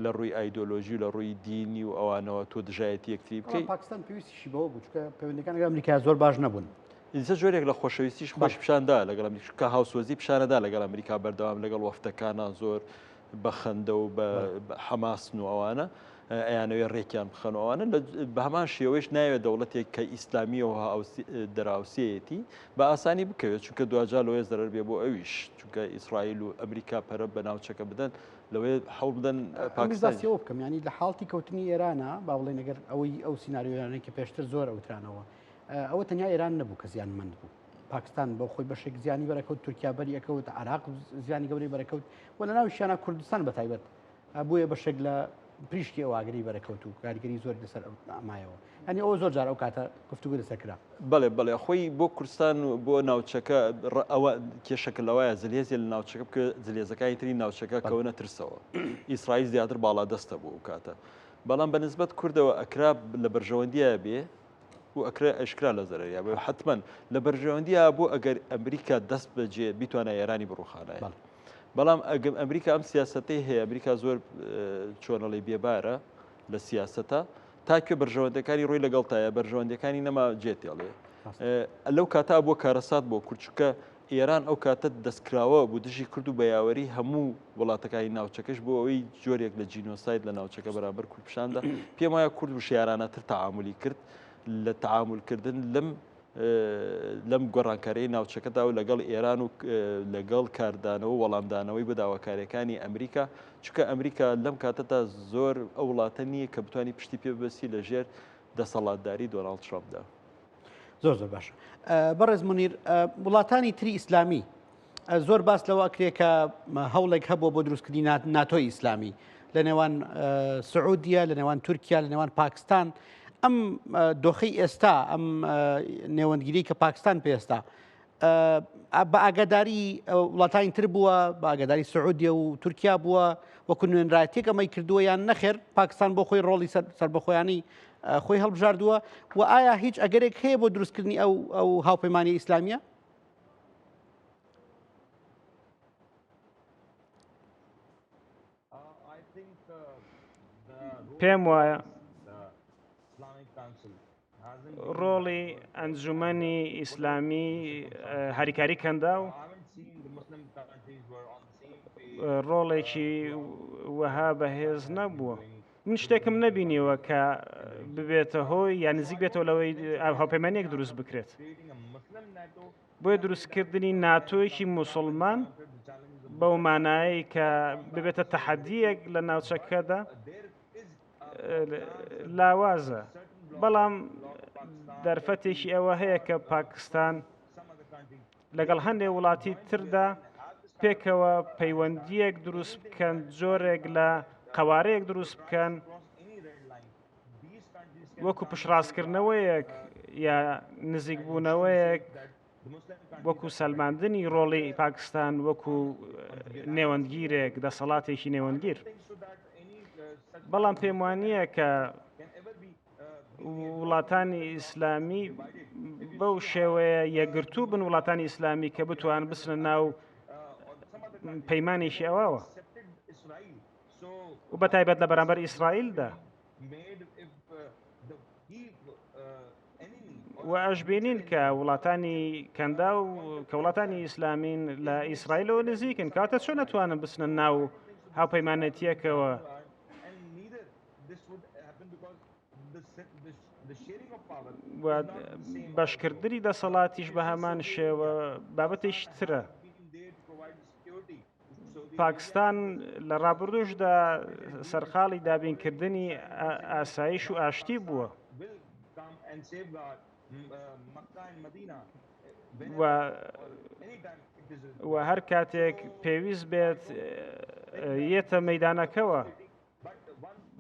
لە ڕووی ئایدۆلۆژی و لە ڕووی دینی و ئەوانەوە تۆ دژایەتی یەکتری بکەیت. پاکستان پێویستیشی بەوە بوو چونکە پەیوەندیەکان لەگەڵ ئەمریکا زۆر باش نەبوون. ئینجا جۆرێک لە خۆشەویستیش خۆش پیشاندا لەگەڵ ئەمریکا کە هاوسۆزی پیشانەدا لەگەڵ ئەمریکا بەردەوام لەگەڵ وەفدەکانا زۆر بە خەندە و بە حەماسن و ئەوانە ئەیانەوێ ڕێکیان بخەن و ئەوانە بە هەمان شێوەیش ناوێت دەوڵەتێک کە ئیسلامیەوە دەراوسێیەتی بە ئاسانی بکەوێت چونکە دواجار لەوەیە زەرەر بێ بۆ ئەویش چونکە ئیسرائیل و ئەمریکا پەرە بە ناوچەکە بدەن لەوەیە حەوڵ بدەن پاکستان باسی ئەوە بکەم یانی لە حاڵتی کەوتنی ئێرانە با بڵێن ئەگەر ئەوەی ئەو سیناریۆیانەی کە پێشتر زۆر ئەوترانەوە ئەوە تەنیا ئێران نەبوو کە زیانمەند بوو پاکستان بۆ خۆی بەشێک زیانی بەرەکەوت تورکیا بەری ئەکەوت عراق زیانی گەورەی بەرەکەوت و لە ناویشیانە کوردستان بە تایبەت بۆیە بەشێک لە پریشکی ئەو ئاگری بەرەکەوت و کاریگەری زۆر لەسەر مایەوە ئەنی ئەوە زۆر جار ئەو کاتە گفتوگو لەسەر کرا. بەڵێ بەڵێ خۆی بۆ کوردستان و بۆ ناوچەکە ئەوە کێشەکە لەوایە زلهێزێ لە ناوچەکە بکە زلهێزەکانی تری ناوچەکە کەونە ترسەوە ئیسرائیل زیاتر باڵا دەستە بوو ئەو کاتە بەڵام بە نسبەت کوردەوە ئەکرا لە بەرژەوەندیە بێ و ئەکرا ئەشکرا لە زەرەریا بێ حتمما لە بەرژەوەندیە بۆ ئەگەر ئەمریکا دەست بەجێ بیتوانە ئێرانی بڕوخانایە بەڵام ئەگەم ئەمریکا ئەم سیاستەی هەیە ئەمریکا زۆر چۆنەڵی بێبارە لە سیاسەتە تا کوێ بەرژەوەندەکانی ڕووی لەگەڵتایە بەرژەوەندەکانی نەما جێتێڵێ لەو کاتا بۆ کارەسات بۆ کورد چونکە ئێران ئەو کاتە دەستکراوە بوو دژی کورد و بە یاوەری هەموو وڵاتەکانی ناوچەکەش بۆ ئەوەی جۆرێک لە جینۆساید لە ناوچەکە بەرامبەر کورد پیشاندا پێم وایە کورد وشیارانەتر تەعامولی کرد لە تەعامولکردن لەم لەم گۆڕانکاریی ناوچەکەدا و لەگەڵ ئێران و لەگەڵ کاردانەوە وەڵامدانەوەی بە داواکاریەکانی ئەمریکا چونکە ئەمریکا لەم کاتەدا زۆر ئەو وڵاتە نییە کە بتانی پشتی پێ ببەستی لەژێر دەسەڵاتداری دۆناڵد ترامپدا. زۆر زۆر باشە بەڕێز منیر وڵاتانی تری ئیسلامی زۆر باس لەوە ئەکرێ کە هەوڵێک هەبووە بۆ دروستکردنی ناتۆی ئیسلامی لە نێوان سعودیە لە نێوان تورکیا لە نێوان پاکستان ئەم دۆخی ئێستا ئەم نێوەندگیری کە پاکستان پێستا بە ئاگاداری وڵاتانی تر بووە بە ئاگاداری سعودیە و تورکیا بووە وەکو نوێنرایەتێک ئەمەی کردووە یان نەخێر پاکستان بۆ خۆی ڕۆڵی سەربەخۆیانی خۆی هەڵبژاردووە و ئایا هیچ ئەگەرێک هەیە بۆ دروستکردنی ئەو ئەو هاوپەیمانی ئیسلامیە؟ پێم وایە ڕۆڵی ئەنجومەنی ئیسلامی هاریکاری کەنداو ڕۆڵێکی وەها بەهێز نەبووە. من شتێکم نەبینیوە کە ببێتە هۆی یان نزیک بێتەوە لەوەی هاوپەیمانیەک دروست بکرێت. بۆیە دروستکردنی ناتۆیەکی موسڵمان بەو مانایەی کە ببێتە تەحەدیەک لە ناوچەکەدا لاوازە بەڵام دەرفەتێکی ئەوە هەیە کە پاکستان لەگەڵ هەندێک وڵاتی تردا پێکەوە پەیوەندیەک دروست بکەن جۆرێک لە قەوارەیەک دروست بکەن وەکو پشڕاستکردنەوەیەک یا نزیکبوونەوەیەک وەکو سەلماندنی ڕۆڵی پاکستان وەکو نێوەندگیرێک دەسەڵاتێکی نێوەندگیر بەڵام پێم وانە کە وڵاتانی ئیسلامی بەو شێوەیە یەکگرتوو بن وڵاتانی ئیسلامی کە بتوان بچنە ناو پەیمانێکی ئەوەوە و بە تایبەت لە بەرامبەر ئیسرائیلدا و ئەشبینین کە وڵاتانی کەندا و کە وڵاتانی ئیسلامین لە ئیسرائیلەوە نزیکن کاتە چۆن نەتوانن بچنە ناو هاوپەیمانەتیەکەوە و بەشکردنی دەسەڵاتیش بە هەمان شێوە بابەتێکی ترە. پاکستان لە ڕابردووشدا سەرقاڵی دابینکردنی ئاسایش و ئاشتی بووە. و هەر کاتێک پێویست بێت یەتە مەدانەکەوە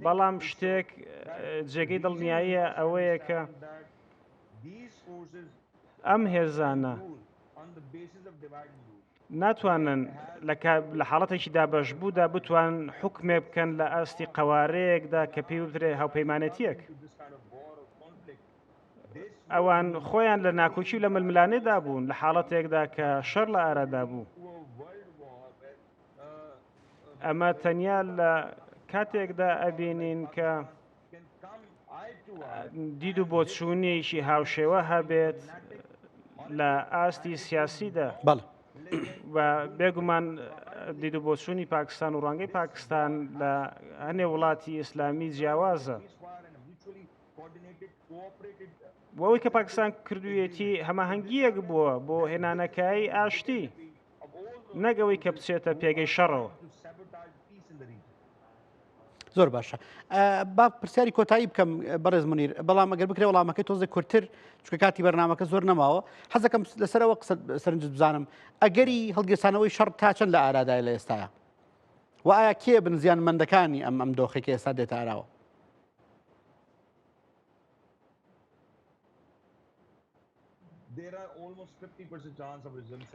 بەڵام شتێک جێگەی دڵنیاییە ئەوەیە کە ئەم هێزانە ناتوانن لە حاڵەتێکی دابەشبوودا بتوان حکمێ بکەن لە ئاستی قەوارەیەکدا کە پێی وترێ هاوپەیمانێتیەک. ئەوان خۆیان لە ناکۆکی و لە ململانێدا بوون لە حاڵەتێکدا کە شەڕ لە ئارادا بوو. ئەمە تەنیا لە کاتێکدا ئەبینین کە دید و بۆچوونێکی هاوشێوە هەبێت لە ئاستی سیاسیدا بەڵێ و بێگومان دید و بۆچوونی پاکستان و ڕوانگەی پاکستان لە هەنێ وڵاتی ئیسلامی جیاوازە. بۆ ئەوەی کە پاکستان کردوویەتی هەماهەنگییەک بووە بۆ هێنانەکایی ئاشتی نەک ئەوەی کە بچێتە پێگەی شەڕەوە. زۆر باشە با پرسیاری کۆتایی بکەم بەڕێز منیر بەڵام ئەگەر بکرێ وەڵامەکەی تۆزێک کورتتر چونکە کاتی بەرنمەکە زۆر نەماوە حەزەکەم لەسەرەوە قسە سەرنجت بزانم ئەگەری هەڵگیرسانەوەی شەڕ تا چەند لە ئارادایە لە ئێستاە؟ و ئایا کێ بن زیانمەندەکانی ئەم ئەم دۆخێک ئێستا دێتە ئاراوە؟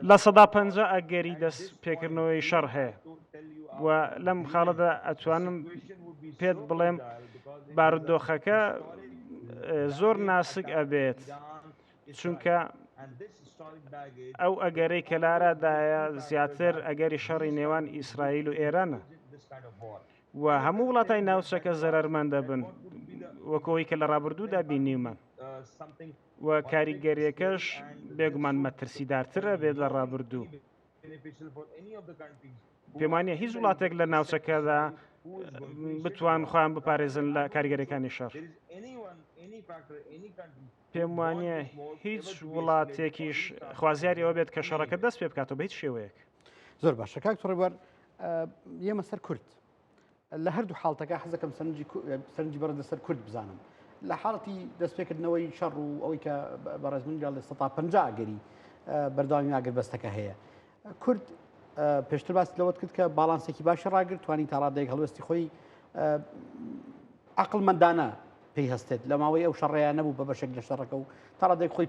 50% ئەگەری دەست پێکردنەوەی شەڕ هەیە و لەم خاڵەدا ئەتوانم پێت بڵێم بارودۆخەکە زۆر ناسک ئەبێت چونکە ئەو ئەگەرەی کە لارادایە زیاتر ئەگەری شەڕی نێوان ئیسرائیل و ئێرانە و هەموو وڵاتانی ناوچەکە زەرەرمەند دەبن وەکەوەی کە لە ڕابردوودا بینیومە و کاریگەریەکەش بێگومان مەترسیدارترە بێت لە ڕابردوو. پێمانە هیچ وڵاتێک لە ناوچەکەدا بتوان خۆیان بپارێزن لە کاریگەریەکانی شەڕ. پێم وانە هیچ وڵاتێکیش خوازیاری ئەوە بێت کە شەڕەکە دەست پێ بکاتەوە بە هیچ شێوەیەک. زۆر باشە کاک ڕێبوار ئێمە سەر کورد لە هەردوو حاڵتەکە حەزەکەم سەرنجی بەڕێز لەسەر کورد بزانم لە حاڵەتی دەستپێکردنەوەی شەڕ و ئەوەی کە بەڕێز من لە 150 ئەگەری بەردەوامی ئاگربەستەکە هەیە کورد پێشتر باس لەوەت کرد کە باڵانسێکی باشی ڕاگرت توانی تا ڕادەیەک هەڵوێستی خۆی عقلمەندانە پێی هەستێت لە ماوەی ئەو شەڕەیە نەبوو بە بەشێک لە شەڕەکە و تا ڕادەیەک خۆی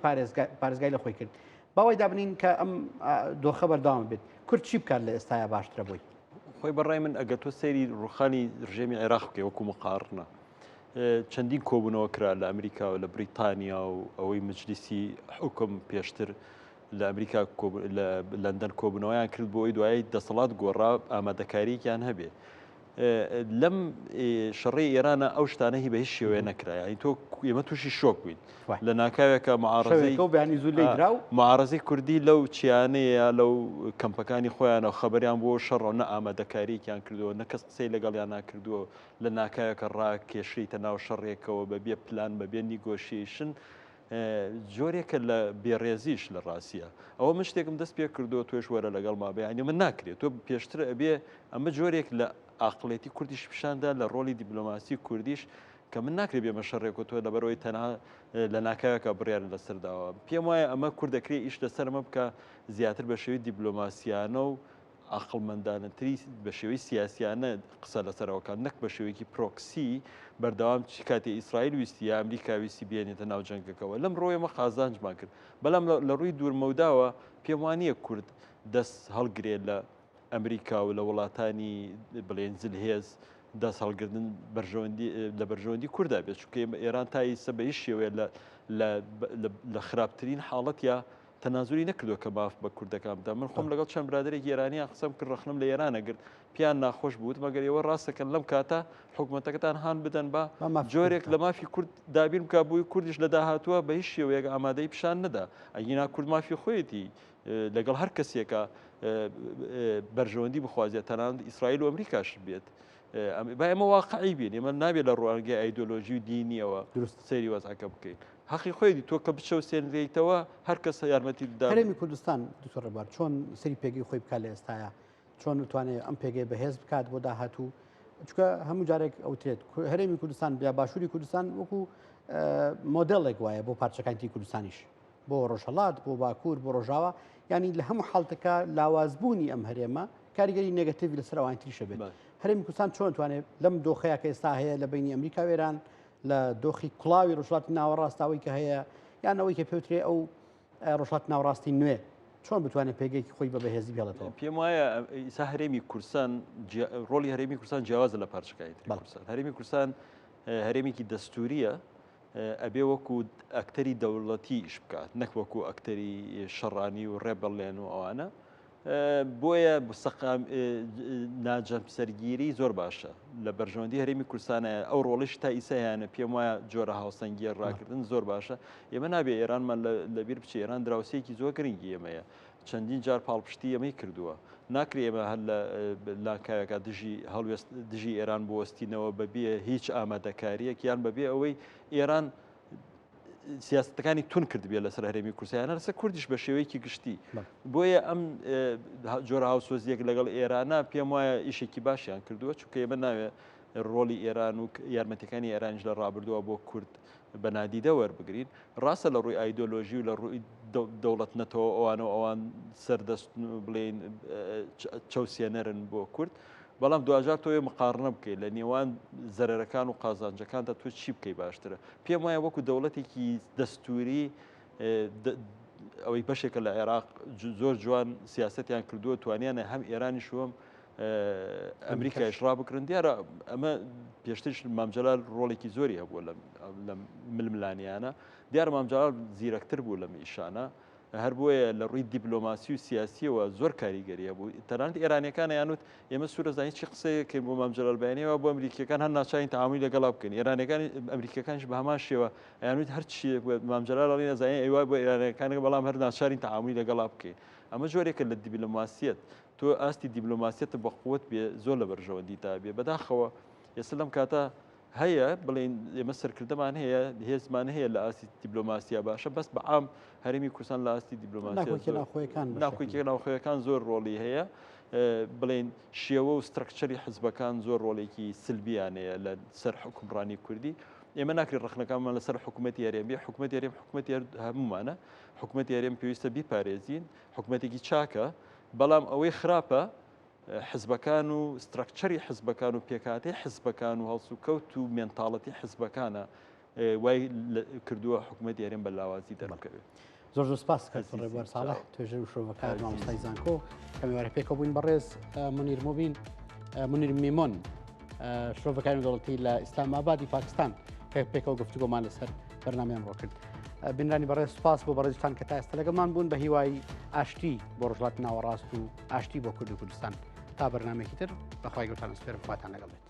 پارێزگای لە خۆی کرد باوای دابنین کە ئەم دۆخە بەردەوام بێت کورد چی بکات لە ئێستایا باشترە بۆی؟ خۆی بەڕای من ئەگەر تۆ سەیری ڕوخانی ڕژێمی عێراق بکەی وەکو مقاڕنە چەندین کۆبوونەوە کرا لە ئەمریکا و لە بریتانیا و ئەوەی مجلیسی حکم پێشتر لە ئەمریکا لە لەندەن کۆبوونەوەیان کرد بۆ ئەوی دوایی دەسەڵات گۆڕا ئامادەکاریەکیان هەبێ. لەم شەڕەی ئێرانە ئەو شتانە هی بە هیچ شێوەیە نەکرا یانی تۆ ئێمە تووشی شۆک بووین لە ناکاوێکە معارزەی بیانی زوو لێدرا و معارزەی کوردی لەو چیانەیە لەو کەمپەکانی خۆیانەوە خەبەریان بۆ شەڕ و نە ئامادەکاریەکیان کردووە نە کەس قسەی لەگەڵیان ناکردووە لە ناکاوێکە ڕاکێشریتە ناو شەڕێکەوە بە بێ پلان بە بێ negotiation جۆرێکە لە بێڕێزیش لە ڕاستیە ئەوە من شتێکم دەست پێ کردووە تۆش وەرە لەگەڵما بێ یعنی من ناکرێت تۆ پێشتر ئەبێ ئەمە جۆرێک لە ئاقلێتی کوردیش پیشاندا لە ڕۆلی دیپلۆماسی کوردیش کە من ناکرێت بێمە شەڕێک و تۆ لەبەرەوەی تەنها لە ناکاوێکە بڕیار لەسەر داوە پێم وایە ئەمە کورد دەکرێت ئیش لەسەرمە بکە زیاتر بە شێوەی دیپلۆماسیانە و عەقڵمەندانەتری بە شێوەی سیاسیانە قسە لەسەر ئەوە کات نەک بە شێوەیەکی پرۆکسی بەردەوام چ کاتێ ئیسرائیل ویستی یا ئەمریکا ویستی بێنێتە ناو جەنگەکەوە لەم ڕۆیە ئێمە قازانجمان کرد بەڵام لە ڕووی دوورمەوداوە پێم وانییە کورد دەست هەڵگرێ لە ئەمریکا و لە وڵاتانی بڵێن زلهێز دەست هەڵگردن بەرژەوەندی لە بەرژەوەندی کوردا بێت چونکە ئێران تا ئیسە بە هیچ شێوەیە لە لە خراپترین حاڵەتیا تەنازولی نەکردووە کە ماف بە کوردەکان بدا من خۆم لەگەڵ چەند برادێکی ئێرانیان قسەم کرد ڕەخنەم لە ئێرانە گرت پێیان ناخۆش بوو مەگەر ئێوە ڕاستەکەن لەم کاتە حکوومەتەکەتان هان بدەن بە جۆرێک لە مافی کورد دابین بکە بووی کوردیش لە داهاتووە بە هیچ شێوەیەک ئامادەی پیشان نەدا ئەگینا کورد مافی خۆیەتی لەگەڵ هەر کەسێکە بەرژەوەندی بخوازێت تەنانەت ئیسرائیل و ئەمریکاش بێت با ئێمە واقعی بین ئێمە نابێت لە ڕوانگەی ئایدۆلۆژی و دینیەوە دروست سەیری وەزعەکە بکەین هەقی خۆیەتی تۆ کە بچەوسێنرێیتەوە هەر کەس یارمەتی بدات. هەرێمی کوردستان دکتۆر ڕێبوار چۆن سەری پێگەی خۆی بکات لە ئێستایا چۆن بتوانێت ئەم پێگەی بەهێز بکات بۆ داهاتوو چونکە هەموو جارێک ئەوترێت هەرێمی کوردستان یا باشووری کوردستان وەکو مۆدێڵێک وایە بۆ پارچەکانی تری کوردستانیش بۆ ڕۆژهەڵات بۆ باکوور بۆ ڕۆژاوا ینی لە هەموو حاڵتەکە لاوازبوونی ئەم هەرێمە کاریگەری negative ی لەسەر ئەوانی تریشە بێت هەرێمی کوردستان چۆن توانێت لەم دۆخەیە کە ئێستا هەیە لە بینی ئەمریکا و ئێران لە دۆخی کوڵاوی ڕۆژهەڵاتی ناوەڕاست ئەوەی کە هەیە یان ئەوەی کە پێوترێ ئەو ڕۆژهەڵاتی ناوەڕاستی نوێ چۆن بتوانێت پێگەیەکی خۆی بە بەهێزی بهێڵێتەوە؟ پێم وایە ئیسا هەرێمی کوردستان ڕۆڵی هەرێمی کوردستان جیاوازە لە پارچەکانی تری کوردستان. هەرێمی کوردستان هەرێمێکی دەستوریە ئەبێ وەکو ئەکتەری دەوڵەتی ئیش بکات نەک وەکو ئەکتەری شەڕانی و ڕێبەڵێن و ئەوانە. بۆیە سەقام ناجەمسەرگیری زۆر باشە لە بەرژەوەندی هەرێمی کوردستانە ئەو ڕۆڵیش تا ئیسە هەیانە پێم وایە جۆرە هاوسەنگیە ڕاکردن زۆر باشە ئێمە نابێ ئێرانمان لەبیر بچێ ئێران دراوسێکی زۆر گرنگی ئێمەیە چەندین جار پاڵپشتی ئەمەی کردووە ناکرێ ئێمە هەر لە لاکاوێکا دژی هەڵوێست دژی ئێران بوەستینەوە بەبێ هیچ ئامادەکاریەک یان بەبێ ئەوەی ئێران سیاستەکانی تون کردبێ لەسەر هەرێمی کوردستان لەسەر کوردیش بە شێوەیەکی گشتی بۆیە ئەم جۆرە هاوسۆزیەک لەگەڵ ئێرانە پێم وایە ئیشێکی باشیان کردووە چونکە ئێمە ناوێ ڕۆڵی ئێران و یارمەتەکانی ئێرانیش لە ڕابردووە بۆ کورد بە نادیدە وەربگرین ڕاستە لە ڕووی ئایدۆلۆژی و لە ڕووی دەوڵەت نەتەوە ئەوانە ئەوان سەردەست بڵێن چەوسێنەرن بۆ کورد. بەڵام دواجار تۆ مقاڕنە بکەیت لە نێوان زەرەرەکان و قازانجەکاندا تۆ چی بکەی باشترە. پێم وایە وەکو دەوڵەتێکی دەستوری ئەوەی بەشێکە لە عێراق زۆر جوان سیاستیان کردووە توانیانە هەم ئێرانیش وەم ئەمریکایش ڕابکرن دیارە ئەمە پێشتریش مامجلال ڕۆڵێکی زۆری هەبووە لە ململانیانە دیارە مامجلال زیرەکتر بوو لەم ئیشانە هەر بۆیە لە ڕووی دیبلۆماسی و سیاسیەوە زۆر کاریگەری هەبوو تەنانەت ئێرانیەکان یانوت ئێمە سوورە زانین چی قسەیەکەین بۆ مام جەلال بەیانیەوە بۆ ئەمریکیەکان هەر ناچارین تەعامولی لەگەڵا بکەین ئێرانیەکان ئەمریکیەکانیش بە هەمان شێوە ئەیانوت هەر چیەک بێت مام جەلال ئەڵێن ئەزانین ئەی وا بۆ ئێرانیەکان بەڵام هەر ناچارین تەعامولی لەگەڵا بکەین ئەمە جۆرێکە لە دیبلۆماسیەت تۆ ئاستی دیبلۆماسیەتت بە قوت بێ زۆر لە بەرژەوەندیتا بێ بەداخەوە ئێستا لەم کاتە هەیە بڵێین ئێمە سەرکردەمان هەیە هێزمان هەیە لە ئاستی دیبلۆماسیا باشە بەس بە عام هەرێمی کوردستان لە ئاستی دیبلۆماسیا ناکۆکیە ناوخۆیەکان زۆر ڕۆڵی هەیە بڵێن شێوە و structure ی حزبەکان زۆر ڕۆڵێکی سلبیانەیە لە سەر حکومڕانی کوردی ئێمە ناکرێت ڕخنەکانمان لەسەر حکوومەتی هەرێم بێ حکوومەتی هەرێم حکوومەتی هەمومانە حکوومەتی هەرێم پێویستە بیپارێزین حکوومەتێکی چاکە بەڵام ئەوەی خراپە حزبەکان و structure ی حزبەکان و پێکهاتەی حزبەکان و هەڵسوکەوت و mentality حزبەکانە وای کردووە حکوومەتی هەرێم بە لاوازی دەربکەوێت. زۆر زۆر سپاس کاک ڕێبوار ساڵح توێژەر و شرۆڤەکار مامۆستای زانکۆ کە میوارە پێکەوە بووین بەڕێز منیر موبین منیر میمۆن شرۆڤەکاری دەوڵەتی لە ئیسلام ئابادی پاکستان کە پێکەوە گفتوگۆمان لەسەر بەرنامەیان ڕۆ کرد. بینرانی بەڕێز سپاس بۆ بەڕێزتان کە تا ئێستا لەگەڵمان بوون بە هیوای ئاشتی بۆ ڕۆژهەڵاتی ناوەڕاست و ئاشتی بۆ کورد و کوردستان تا بەرنمێکی تر بەخوای گەوتان سپێرم خواتان لەگەڵ بێت.